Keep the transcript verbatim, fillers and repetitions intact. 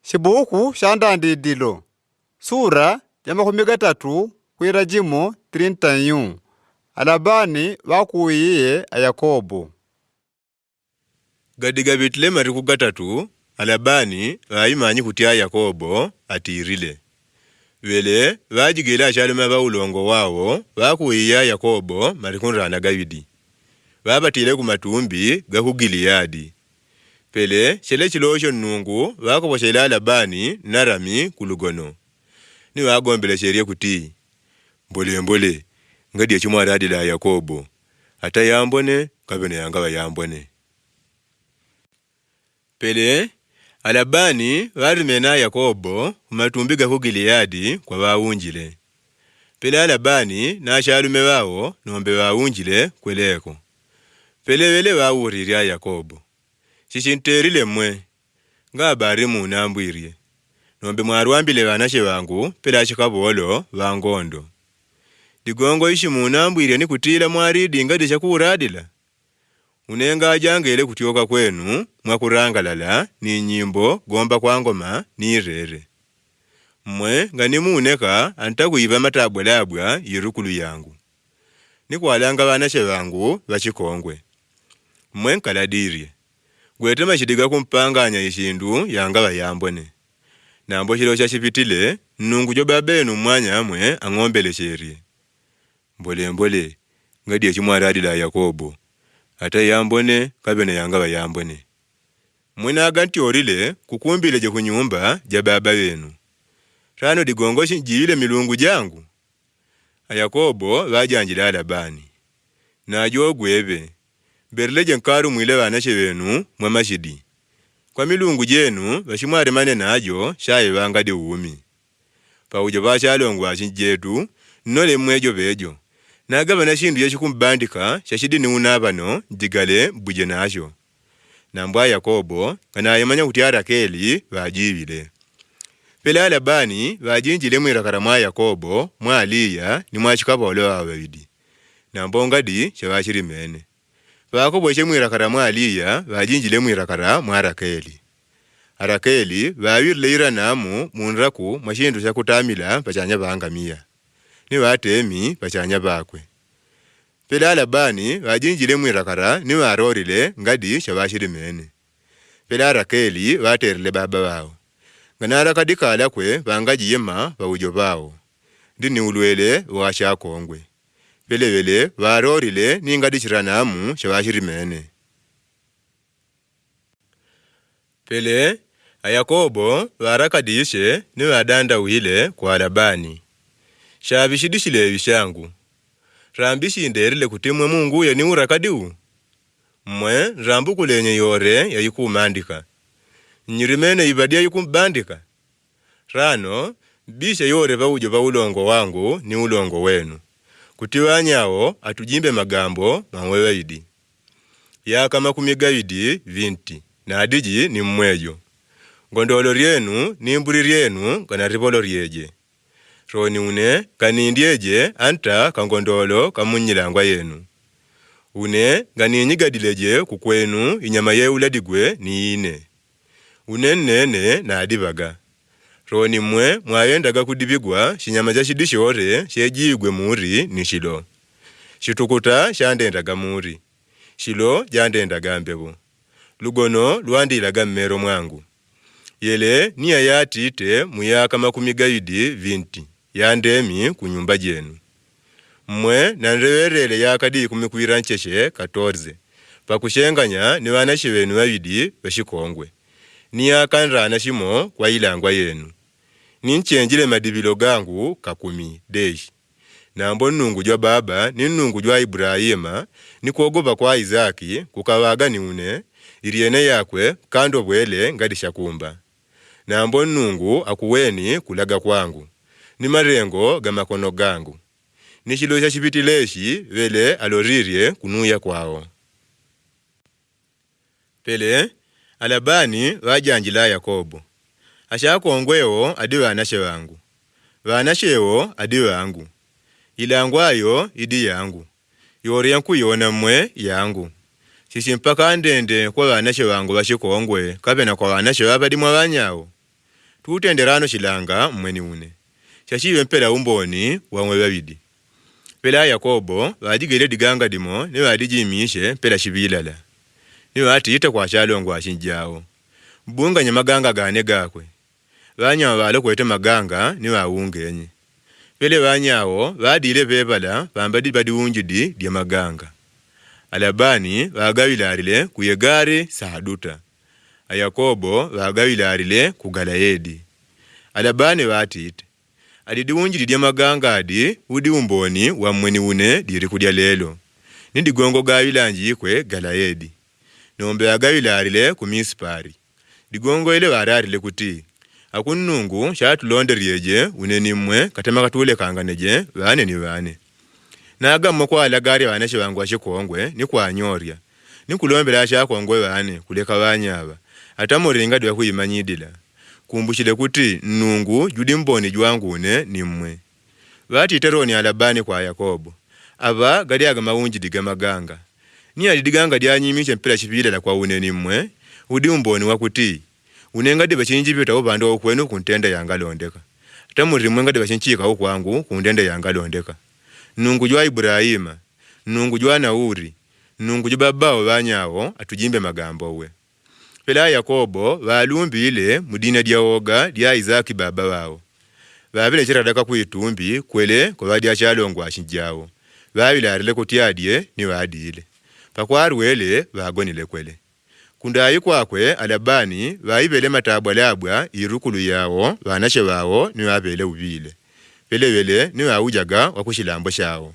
Chibuku sha Ndandidilo, sura ya makhumi katatu khwira chimo, three ntayu. Alabani vakuwiye a Yakobo. Gadi gavitile matukhu katatu, Alabani vayimanyi khutia Yakobo atirile. Vele vajigile ashalume va ulongo wao, vakuwiya Yakobo matukhu nrana gavidi. Vavatile ku matumbi ga khu Gileadi. Pele shele shilosho nungu vakoboshele Alabani narami ku lugono. Ni vagombelesherie kuti, "Mbole mbole, ngadia chimwaradila Yakobo, ata yambone, kave na yangava yambone." Pele Alabani varumena Yakobo khu matumbi ga khu Gileadi kwa vawunjile. Pele Alabani na ashalume vao nombe vawunjile kweleko. Pele vele vawuriria Yakobo, "Shishinterile mwe, nga bari munambwirie, nombe mwarwambile vanashe vangu pele ashikhavolo vangondo. Ligongo ishi munambwirie ni kutila mwaridi ngadi sha kuradila? Unenga ajangele kutioka kwenu mwa kurangalala ni nyimbo gomba kwa ngoma ni rere. Mwe nga ni muneka anta kuiva matabwalabwa yirukulu yangu. Ni kwalanga vanashe vangu vashikongwe. Mwe nkaladirie. Gwete mashidi ga kumpanganya ishindu yangava yambone. Nambo shilo sha shipitile, nungu jo baba yenu mwanya amwe ang'ombelesherie. Mbole mbole, ngadia chimwaradila Yakobo, ata yambone, kave na yangava yambone. Mwe naga ntiorile, kukumbile je khu nyumba ja baba yenu. Rano digongo shi njiyile milungu jangu?" A Yakobo vajanjila Alabani, "Najo ogweve, mberile je nkaru mwile vanashe venu mwa mashidi. Kwa milungu jenu vashimwaremane najo shayevanga de wumi. Paujo vashalongwa shinjetu, nnole mwejo vejo. Nagavana shindu yashikumbandika shashidi niuna vano njigale mbuje nasho." Nambwa Yakobo, nga nayemanya kuti a Rakeli vajivile. Pele Alabani vajinjile mwirakara mwa Yakobo, mwa Liya, ni mwa shikavolo vavo vavidi. Nambo ngadi shavashirimene. Vakobweshe mwirakara mwa Liya, vajinjile mwirakara mwa Rakeli. A Rakeli vavirile iranamu munraku mwa shindu sha kutamila vachanya va ngamia, ni vatemi vachanya vakwe. Pele Alabani vajinjile mwirakara ni varorile ngadi shavashirimene. Pele a Rakeli vaterile baba vavo, nga narakadika alakwe vangajiyema vaujo vavo, ndi niulwele washakongwe. Pele vele varorile ni ngadi shiranamu shavashirimene. Pele a Yakobo varakadishe ni vadandauhile kwa Alabani, "Shavishidishile evi shangu. Rambi shinderile kuti mwe munguye ni urakadiu? Mwe nrambukulenye yore yayikumandika. Nyirimene ivadia yikumbandika. Rano, bishe yore vaujo va ulongo wangu ni ulongo wenu. Kuti vanyao atujimbe magambo mang'we vaidi. Yaka makumi gaidi vinti, nadiji ni mmwejo. Ngondolo rienu ni mburi rienu nganarivolo rieje. Roni une kanindieje anta kangondolo kamunyilangwa yenu. Une nganinyigadileje kukwenu inyama yeuladigwe ni ine. Une nnene nadivaga. Roni mmwe mwayendaga kudivigwa shinyama sha shidi shore shejigwe muri ni shilo. Shitukuta shandendaga muri. Shilo jandendaga mbevo. Lugono lwandilaga mmero mwangu. Yele niya yatite mu yaka makumi gaidi vinti yandemi ku nyumba jenu. Mmwe nanreverele yaka di ikumi kwira ncheshe katorze, pakushenganya ni vanashi venu vavidi vashikongwe. Ni yaka nrana shimo kwa ilangwa yenu. Ninchenjile madivilo gangu kakumi deshi. Nambo nnungu jwa baba ni nnungu jwa Ibrahima, ni kwogova kwa Izaki kukavaga ni une, iriene yakwe kandovwele ngadi shakumba. Nambo nnungu akuweni kulaga kwangu, ni marengo ga makono gangu. Ni shilo sha shivitile eshi vele aloririe kunuya kwao. Pele Alabani vajanjila Yakobo, "Ashakongweo adi vanashe vangu, vanashewo adi vangu, ilangwayo idi yangu, yoria nkuyona mmwe yangu. Shishimpaka ndende kwa vanashe vangu vashikongwe kave na kwa vanashe vavadi mwa vanyao? Kutendera ano shilanga mmwe ni une. Shashibe mpela umboni wang'we babidi. Pela Yakobo, badigeile diganga dimo, ne badijimiishe mpela shibilala. Ne batiite kwa shalongwa shinjao. Bunganye maganga gane gakwe. Banyawo balokwete maganga, ne bawungenye. Pele banyawo, badile bebala, bambadi badiwunjidi dia maganga. Alabani, bagabilarile ku Yegari Sahaduta. A Yakobo, bagabilarile ku Galaedi. Alabani batiite. Adi diwunjidi dia maganga adi, udi umboni wa mmwe ni une diriku dia lelo. Ni digongo gabilanjikwe Galaedi. Nombe agabilarile ku Mispari. Digongo ile bararile kuti, aku Nungu shatulonderieje une ni mmwe katama katulekanganeje bane ni bane. Naga mmwe kwalagaria banashi bangu ashikongwe ni kwanyoria. Ni kulombela ashakongwe bane kuleka banyaba. Ata muringa dia kuyimanyidila. Kumbushile kuti Nungu judi mboni jwangu une ni mmwe. Batiite roni Alabani kwa Yakobo. Aba gali aga mawunjidi ga maganga. Ni ali diganga dianyimishe mpila shibilala kwa une ni mmwe, udi umboni wa kuti, une ngadi bashinji bita ubandu wa ukwenu ku ntende yangalondeka. Ata muri mmwe ngadi bashinjika ukwangu ku ntende yangalondeka. Nungu jwa Ibrahima, Nungu jwa Nauri, Nungu jwa babao banyawo atujimbe magambo we. Pela Yakobo balumbile mu dina dia woga dia Isaki baba bao. Babile chiradaka kwitumbi kwele kwa badia shalongwa shinjao. Babilarile kutiadie ni badile. Pakwarwele bagonile kwele. Kundayi kwakwe Alabani baibele matabwa labwa irukulu yao banashe bao ni babele ubile. Pele bele ni baujaga wa kushilambo shao.